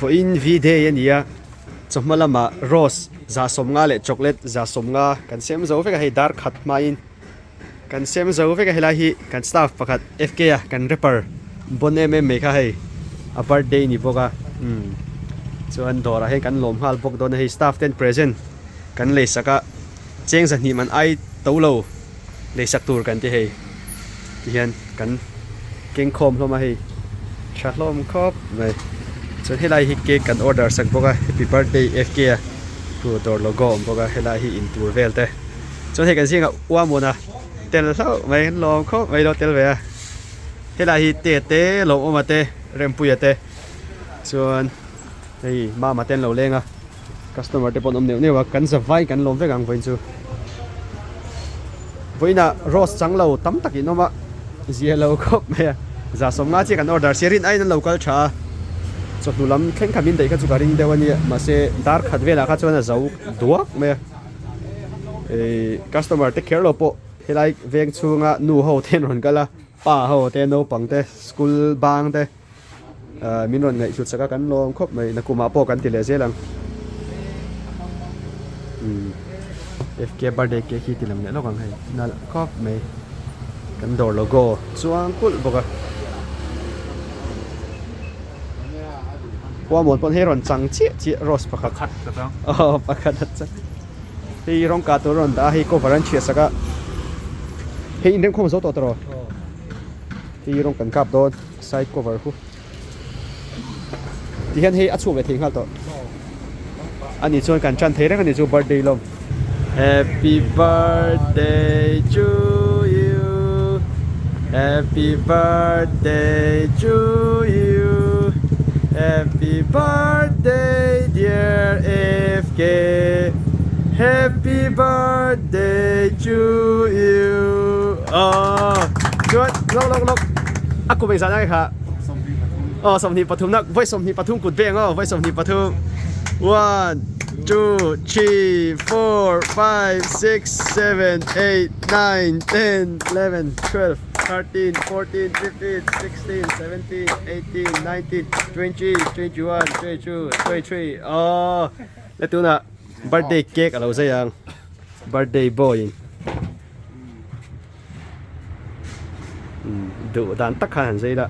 Vawiin V-day a ni a, chawhma lamah rose 150 leh chocolate 150 kan sem zo vek a, hei dar khat hmain kan sem zo vek a, helai hi kan staff pakhat F K a kan rapper bon em em mai kha hei a birthday ni bawk a, umm chuan dawrah hian kan lawm nghal bawk dawn a, hei staff ten present kan lei sak a, cheng 200 man ai to lo lei sak tur kan ti hei. Tihian kan keng khawm hlawm a hei tha hlawm khawp mai chuan helai hi cake kan order sak bawk a happy birthday F K a thu dawr logo a awm bawk a helai hi in tur vel te chuan hei kan zingah uamuna tel hlauh mai an lawm khawp mai lo tel ve a helai hi te te lawmawma te rempuia te chuan hei mama te an lo leng a. Customer te pawh an awm neuh neuh a, kan za vai kan lawm vek ang vawiin chu. Vawiinah rose chang lo tam tak in awm a, zia lo khawp mai a, 150 chiah kan order sia rin aiin an lo kal tha a, chawhnu lam thleng kha min daih kha chu ka ring deuh a nia, mahse dar khat velah kha chuan a zo duak mai a, ih customer te kher lo pawh helai veng chhunga nu ho te an rawn kal a, pa ho te naupang te school bang te. Min rawn ngaihhlut sak a kan lawm khawp mai nakumah pawh kan ti leh zel ang FK birthday cake hi ti lang leh lawk ang hei nalh khawp mai kan dawr logo chuang kulh bawk a Huamawn pawn hei rawn chang chiah chiah rose pakhat aw pakhat a chang hei rawng kah tur a rawn dah a hei cover an chhiah sak a hei inremkhawm zo tawh tawh hei rawng kan kap dawn. Side cover khu ti hian hei a chhuak leh thei nghal tawh ani chuan kan tan thei reng ani chu birthday lawm happy birthday to you happy birthday to you happy birthday dear F K happy birthday to you aw chuan lawk lawk lawk. A kum engzah ngai kha? Aw 23 nak voi 23 kut veng aw voi 23 1 2 3 4 5 6 7 8 9 10 11 12 13 14 15 16 17 18 19 20 21 22 23 aw le tunah birthday cake alo zai ang birthday boy in. Duh dan tak khan han zai la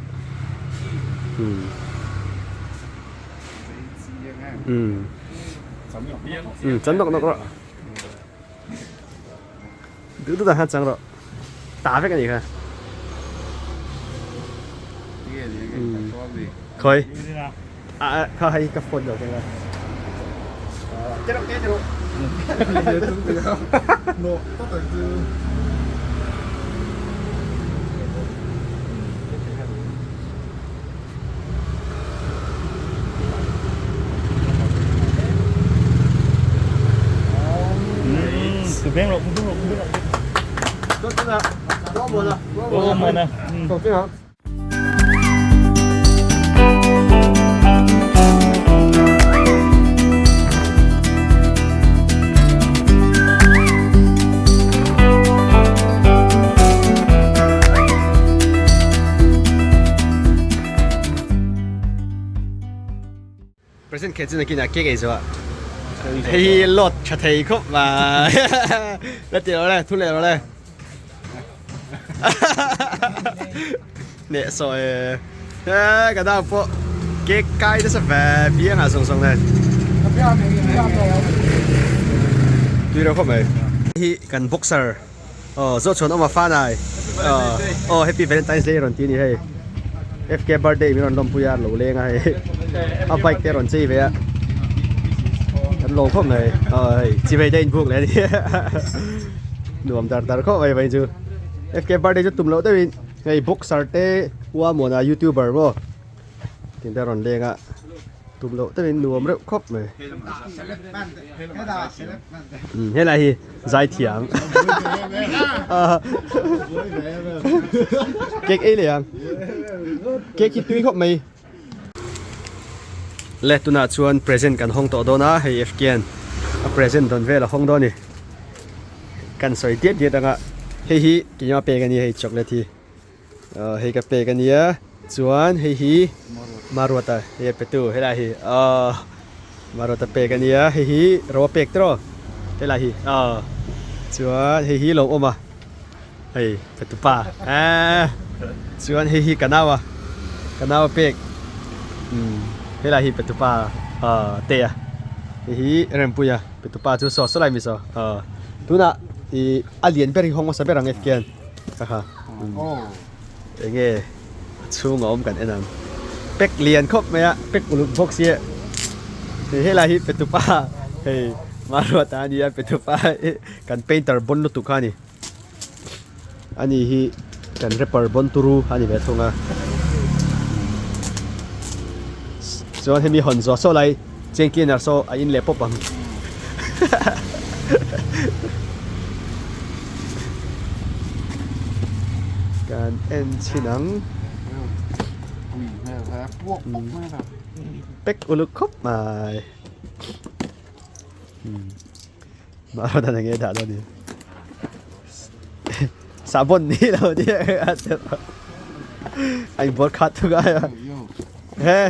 chan nawk nawk rawh duh duh dan khan chang rawh ta vek a nih kha khawi a kha hei ka phone lo keng a Present khe chu nakinah cake ei zawh hei hi load tha thei khawp mai la ti rawh le thu leh rawh le Neh sawi e ka dang pawh cake kai nasa ve biangah zawng zawng nen tui reuh khawp mai. Hi kan boxer aw zawh chhuan awm a fanai aw happy valentine's day rawn ti a ni hei FK birthday min rawn lawmpui a lo leng a hei a bike te a rawn chei ve a kan lawm khawp mai aw hei chivei te a inbuk leh a ni nuam dar dar khawp mai vawiin chu. FK birthday chu tum loh deuhin hei boxer te Uamawna youtuber maw tih te a rawn leng a tum loh deuhin nuam reuh khawp mai umm helai hi zaithiam cake ei leh ang cake hi tui khawp mai. Le tunah chuan present kan hawng tawh dawn a hei F K-a'n a present dawn vel a hawng dawn a ni kan sawi diat diat ang a hei hi keimah pek a ni hei chocolate hi ahh hei ka pek a nia Chuan hei hi Maruata hei a petu helai hi aw Maruata pek a nia hei hi ro a pek tiraw helai hi aw chuan hei hi lo awm a hei petu pa eee chuan hei hi ka nau a ka nau a pek umm helai hi petu pa aw te a hei hi Rempuia petu pa chu saw saw lai mi saw aw tunah ih a lian ber hi hawng hmasa ber ang e khian ha ha. Enge a chhung a awm kan en ang. Pack lian khawp mai a, pack uluk bawk sia. Hei helai hi petupa hei Maruata a nia petupa hi kan painter bawn lutuk kha a ni. Ani hi kan rapper bawn turu a ni ve thung a. Chuan hemi hawn zawh saw lai cheng cleaner saw a in leh pawp ang. Kan en chhin ang. Pack uluk khawp mai. Mahse dan enge dah dawn ni. Sahbawn ni lo ni a inbual khat thung a. He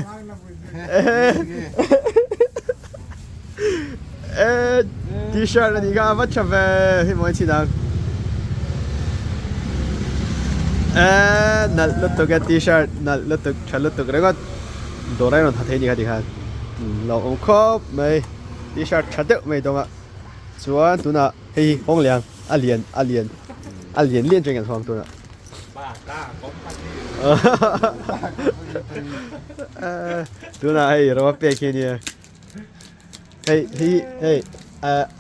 e t-shirt a nih kha a va tha ve hei mawi chin ang e nalh lutuk e t-shirt nalh lutuk tha lutuk ringawt dawr a rawn ha thei a ni kha tikhan lo awm khawp mai t-shirt tha deuh mai dawng a chuan tunah hei hi hawng lian a lian a lian a lian lian chuan kan hawng tunah. Tunah hei ro a pek hi ania hei hi hei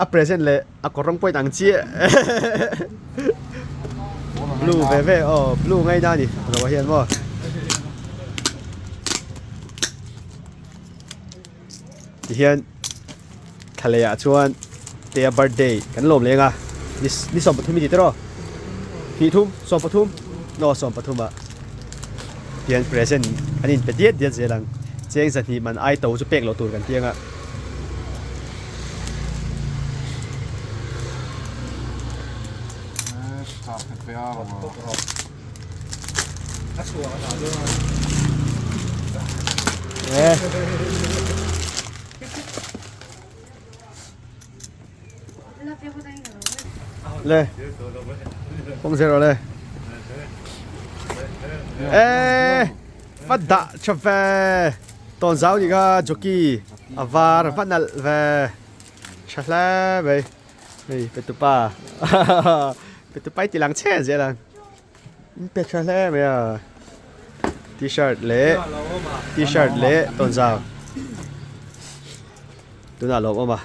a present leh a kawr rawng pawhin ang chiah blue ve ve aw blue ngaina a ni ro ah hian maw. Tihian thlaleh ah chuan Tea birthday kan lawm leng a ni ni 13 i ti tiraw hnih thum 13 no 13 ah tihian present an in pe diat diat zel ang cheng zahnih man ai to chu pek loh tur kan ti ang a. Le không zero le ê phát đã cho về tôn giáo gì cả jockey à var phát nal về chả lẽ vậy hei petupa petupa i ti lang che zel ang in pe tha hle mai a t-shirt leh t-shirt leh tawnzau tunah a lo awm a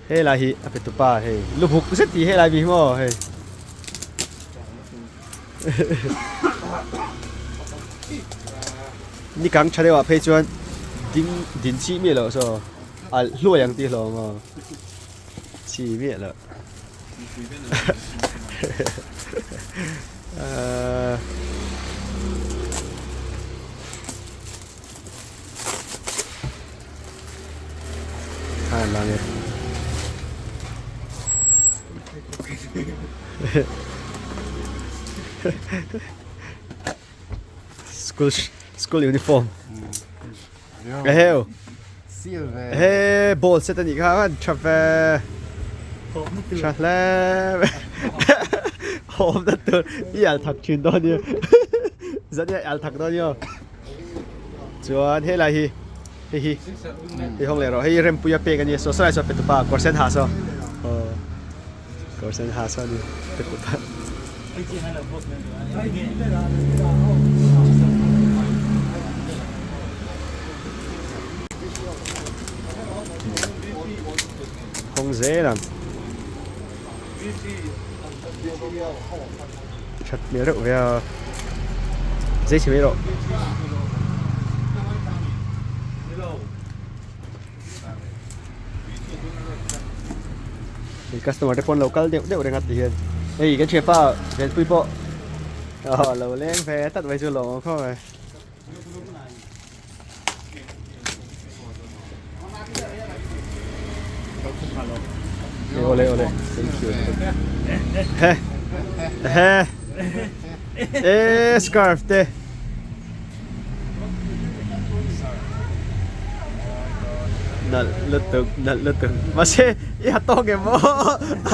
helai hi a petupa hei lu buk zet tih helai mi hi maw hei ni kang tha deuh ah phei chuan ding din chih miah loh saw alh hluai ang tih hlawm aw. Chi miah loh. Khan lang e. School school uniform. Eheu. He ball set anih kha an tha ve. Tha hle. Hawm na tur i al thak thin dawn ni. Zan i al thak dawn ni aw. Chuan helai hi hei hi hei hawng leh rawh hei Rempuia pek a ni a saw saw lai saw petupa kawr sen ha saw. Aw kawr sen ha saw a ni petupa. Hawng zel ang. That hmel reuh ve a. Zei chhe mai rawh. Hei customer te pawh an lo kal deuh deuh reng a ti hian hei kan thianpa Venpui pawh aw lo leng ve tlat mai chu lawm awm khawp mai. Ole ole thank you he he e scarf te. Nalh lutuk nalh lutuk mahse i ha tawk em aw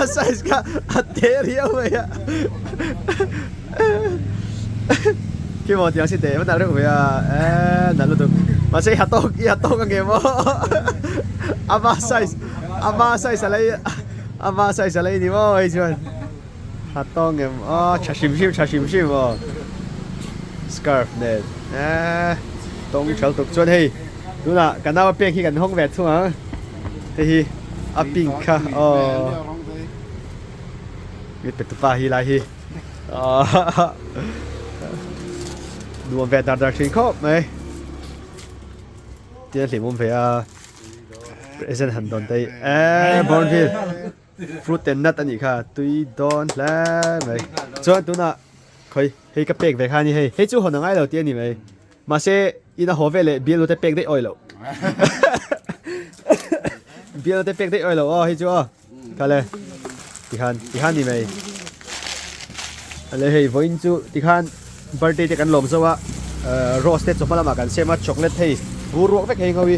a size kha a te riau mai a khi maw tiang si teh a nalh reuh ve a eee nalh lutuk mahse i ha tawk i ha tawk ang em aw ama size ama size a la ama size a la ni maw hei chuan ha tawk em aw tha hrim hrim tha hrim hrim aw scarf nen eee tawng tha lutuk chuan hei. Tunah ka nau a pek hi kan hawng ve thung ang hei hi a pink kha aw mi pe tupa hi lai hi nuam ve dar dar thin khawp mai tia hlimawm ve a present han dawn te hi eee Bournville fruit and nut a nih kha tui dawn hle mai chuan tunah khawi hei ka pek ve kha a ni hei hei chu hawn a ngai lo tih a ni mai. Mahse, in a haw ve leh bialnu te pek daih awi loh. Bialnu te pek daih awi loh aw hei chu aw. Khale tikhan tikhan ni mai. Ale hei vawiin chu tikhan birthday te kan lawm zo a rose te chawhma lamah kan sem a chocolate hei bur ruak vek hei ngawi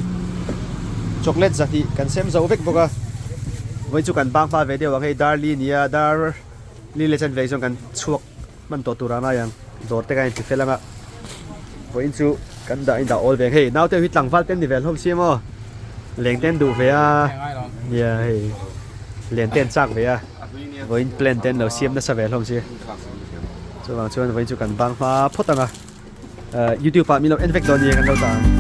chocolate zahnih kan sem zo vek bawk a. Vawiin chu kan bang hma ve deuh ang hei dar li nia dar li leh chanve chuan kan chhuak Hman tawh tur a ngai ang, dawr te ka inti fel anga vawiin chu kan dah in dah awl ve ang hei naute hi tlangval te an ni ve hlawm si maw leng te an duh ve a nia hei len te an chak ve a vawiin plan te an lo siam nasa ve hlawm si chuvang chuan vawiin chu kan bang hma phawt anga youtube ah min lo en vek dawn nia kan lo dah ang.